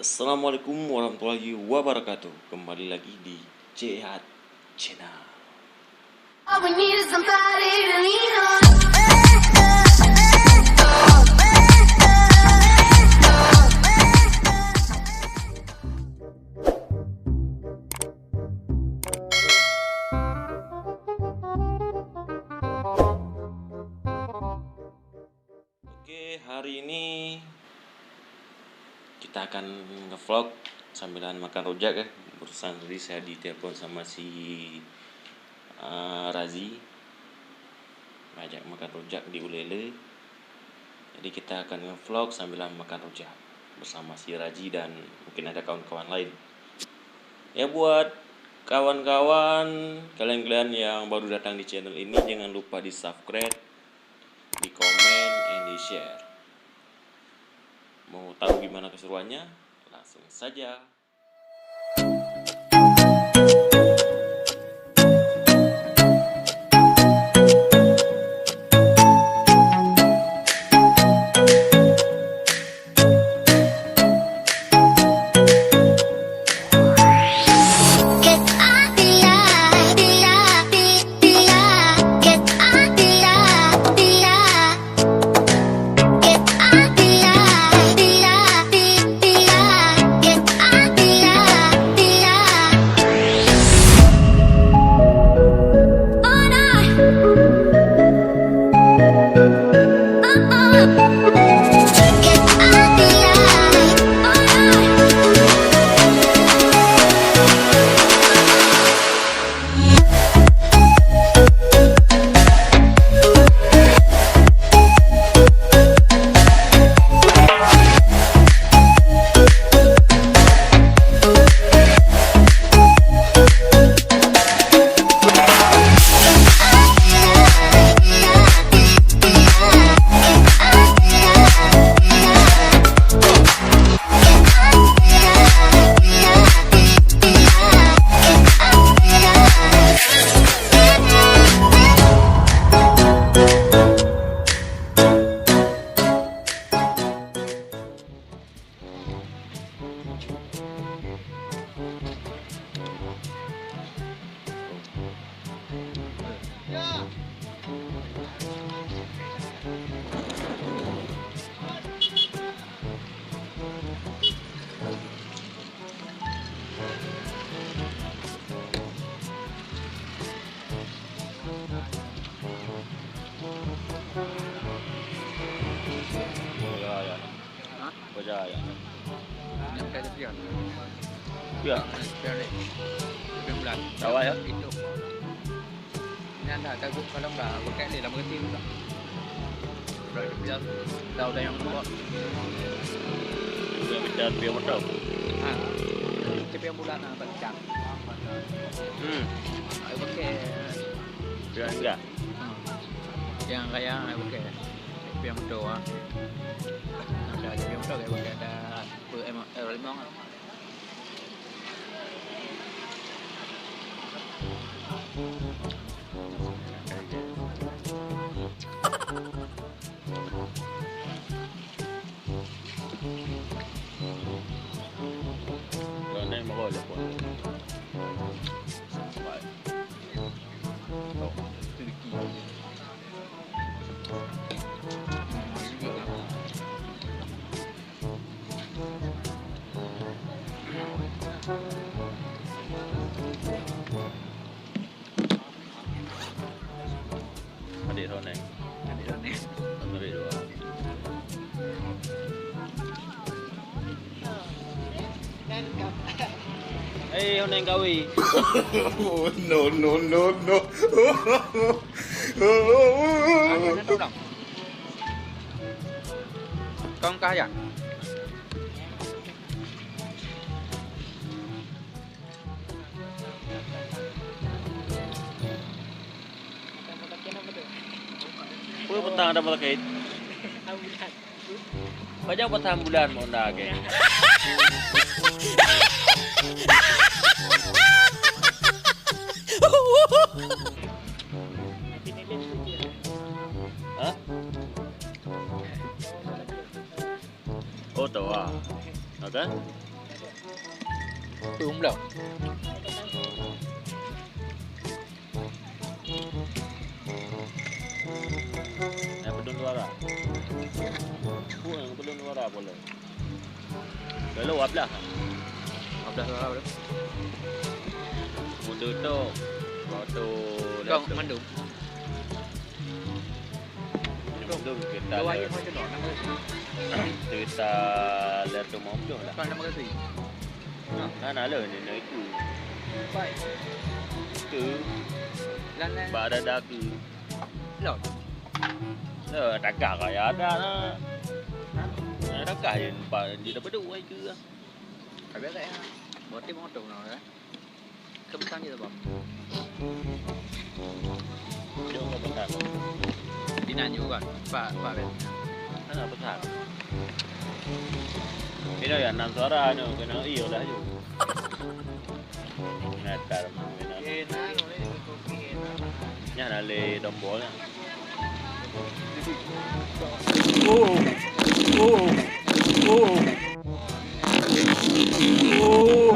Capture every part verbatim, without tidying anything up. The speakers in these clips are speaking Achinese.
Assalamualaikum warahmatullahi wabarakatuh. Kembali lagi di Jihad Channel. All we need is somebody to lean on. Oke, hari ini kita akan ngevlog sambilan makan rujak, ya. Barusan tadi saya ditelepon sama si, eh, Razi, ngajak makan rujak di Ulele. Jadi kita akan ngevlog sambilan makan rujak bersama si Razi dan mungkin ada kawan-kawan lain. Ya, buat kawan-kawan, kalian-kalian yang baru datang di channel ini, jangan lupa di-subscribe, di-comment, and di-share. Mau tahu gimana keseruannya? Langsung saja. Ya, ya. Hah? Baca ya. Yang saya kesian. Ya. Saya ni. Saya bulan. Tawa ya? Itu. Ini anda takut kalau enggak, pakai ni lah, mengerti enggak? Berarti dia tahu dah yang buat. Dia bicara dia betul. Ha. Tapi yang bulan nak baca. Hmm. Ayo pakai. Dia enggak. Hmm. Yang kaya, ayo pakai. Tapi yang betul ah. Ada tapi yang betul, ayo pakai ada. Pe-, em, eh, limong. Lo nai mau boleh pun. Baik. Oh, sedikit. Adik Roneng. Adik Roneng. Adik dua. Eh, Roneng Kawi. No, no, no, no. Kau kaya? Apa petang ada malaikat? Pajan petang bulan mau dah ke? Hah? Oh, tahu ah. Ada? Peue meublok. Nyang peudong suara. Peue nyang peudong suara boleh. Kalau wablah. Wablah suara boleh. Mutu tu. Waktu kau mandum. Mandum kita. Dua ayam macam tu. Kita lihat tu mau tu lah. Kan nama kasi. Nah, nah, nah, lah, ni, nah, itu. Baik. Itu. Lan, lan. Bak dada aku. Lom. Lah, takah kaya ada lah. Takah je nampak dia dapat duit ke. Habis tak ya? Berarti motor nak, eh? Kebutang je, Bang. Dia orang besar. Di nak juga. Pak, Pak, Ben. Mana besar? Bila ya enam suara tu, kena iya lah tu. Natal. Nyan ada tombol lah. Oh, oh, oh. Oh.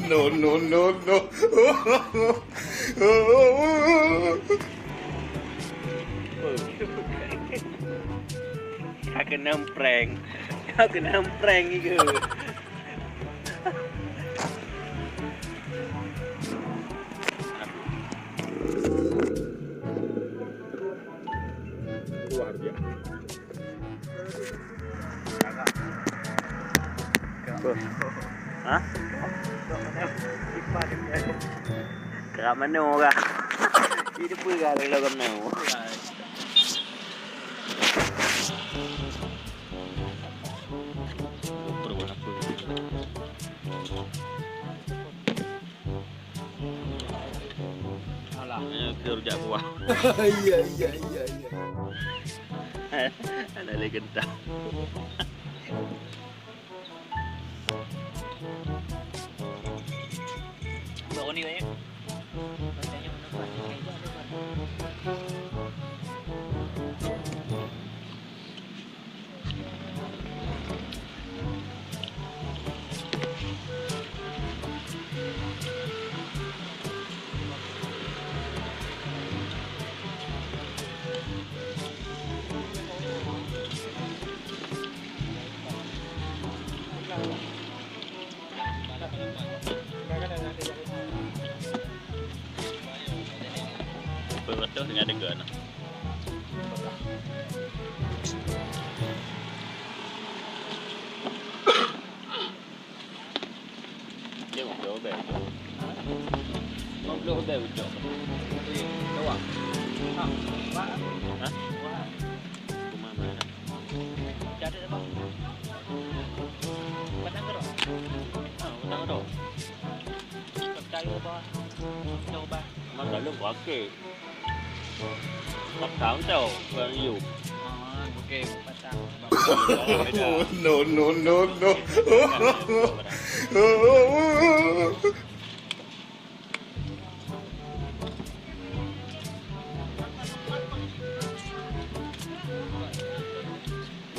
No, no, no, no. Ka keuneuk prank. Ka keuneuk prank itu. Luar biasa. Apa? Hah? Kerak mana orang? Ini pun kalau orang mana? Alah. Eh, kerja buah. Iya, iya, iya, iya. Ada lagi kentang. Buat oni banyak. Rasanya mana buat ni, kayak ada buat. Peuet reutôh tinggai tiga nah. Dia ngobrol bèk. Ngobrol bèk ucok. Hah? Rumah mana? Jadi apa? Batang Gerok. Ah, Batang Gerok. Percaya apa? Coba. Masa lu pakai. Patang tau, bukan you. Ah, okey, patang. No, no, no, no.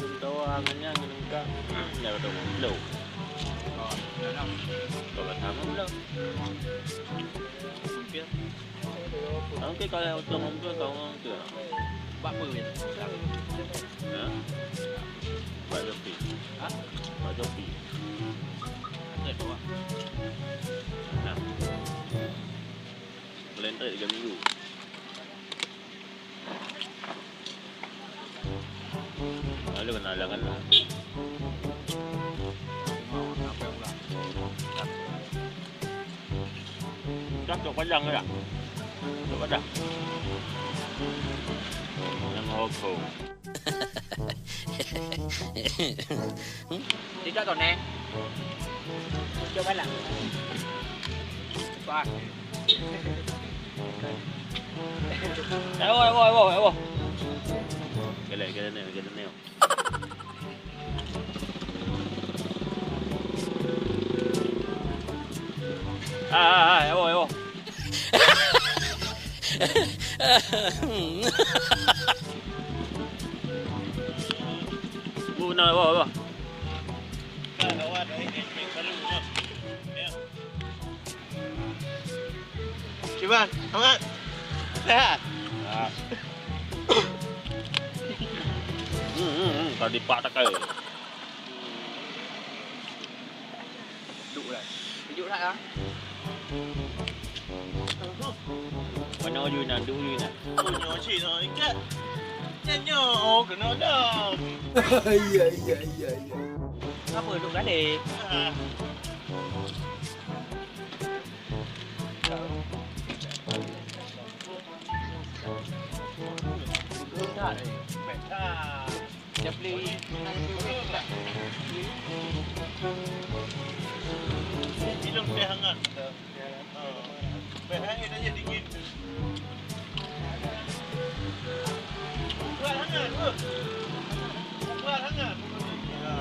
Belum tahu angannya ngenengkak. Dah ada belum. Oh, dah dah. Kau kata apa belum? Mungkin. Oke, kalau untuk ngumpul, kau ngumpul. Bak peue? Ha? Bak Jopi. Ha? Bak Jopi. Ada dua. Nah. Boleh entah tiga minggu. Lalu kena halangan lah. Dah, tok padang dah. Tok padang. Yang hokong. Tidak kau, Neng. Coba lah. Wah. Ayo, ayo, ayo, ayo. Gelek, gelek, gelek. Ah, ah, ah, ayo, ayo. Bu, na, ayo, ayo. Kiban, Amat. Sehat? Ah. Hmm, hmm, hmm, tadi pak takai. Duduk lah. Duduk lah, ah. Mana uju nan, duduk uju nan. Oh, nyoe cit, oh, ikat. Nyan nyoe, oh, kena dam. Iya, iya, iya, iya. Apa duduk kali? Ah. Minum teh hangat. Teh hangat aja dingin. Buat hangat, bro. Buat hangat. Ya.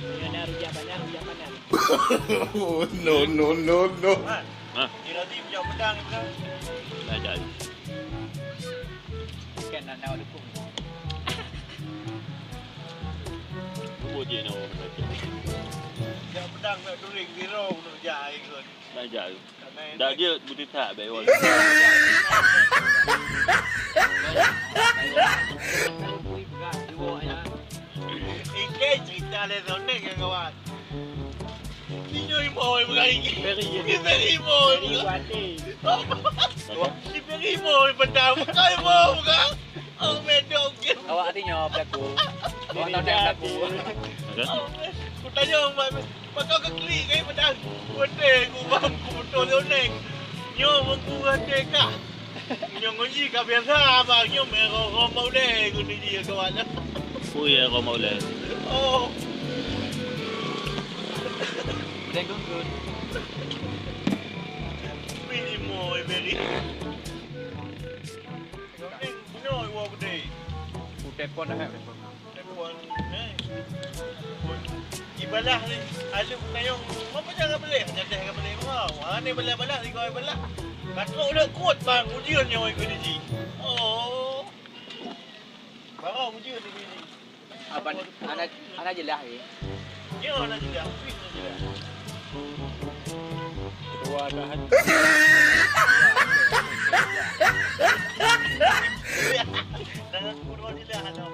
Ini ada rujak panas, rujak panas. Oh, no, no, no, no. Hah? Kira tadi pijak pedang ni, pedang. Dah jadi. Kan nak nawa dukung. Cuba je nawa dukung. Pijak pedang nak turing zero, nak jai kot. Dah jadi. Dah dia beuteutak baik. Ikai cerita le sonek, kawan. Inyo imo bukan iki. Beri je. Beri imo. Beri buat ni. Beri imo petang. Bukan imo bukan. Oh, medok ke. Awak artinya pelaku. Awak tahu dia pelaku. Apa? Ku tanya mak, mak kau ke klik ke petang. Wate ku bang ku betul sonek. Nyo mengku wate kah. Nyoe ngon jih ka biasa, abang nyoe meuroh-roh maulai geuneuk jih kawan. Ui, ya, roh maulai. Oh. Boleh gunggun. Wih, limo, eh, beri. Nyoe, nyoe, iwa gede. Ku telepon dah, telepon. Telepon, eh. Ibalah ni, alu kayong, apa jangan beli? Hanya teh ka beli mau. Ha, ni balah-balah, tiga balah. Katrok udah kuat bang, ujian nyawa ikut di ji. Oh. Barang ujian di ji. Abang, anak, anak jelas ni. Ya, anak jelas. Wih, anak jelas. Dua tahan. Dengan kurang jelas, anak.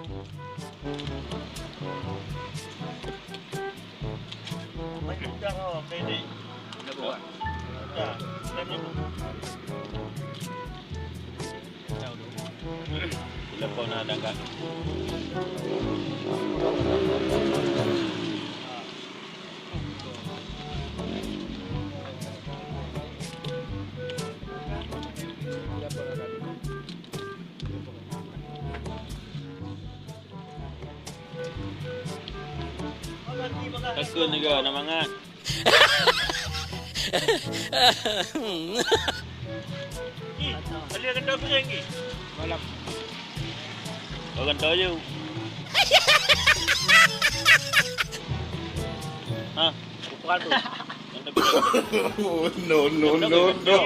Telepon ada enggak? Takut ni ke, nak mangat? Ih, boleh kata apa lagi? Malam. Orang tahu je. Ha? Bukan tu. No, no, no, no.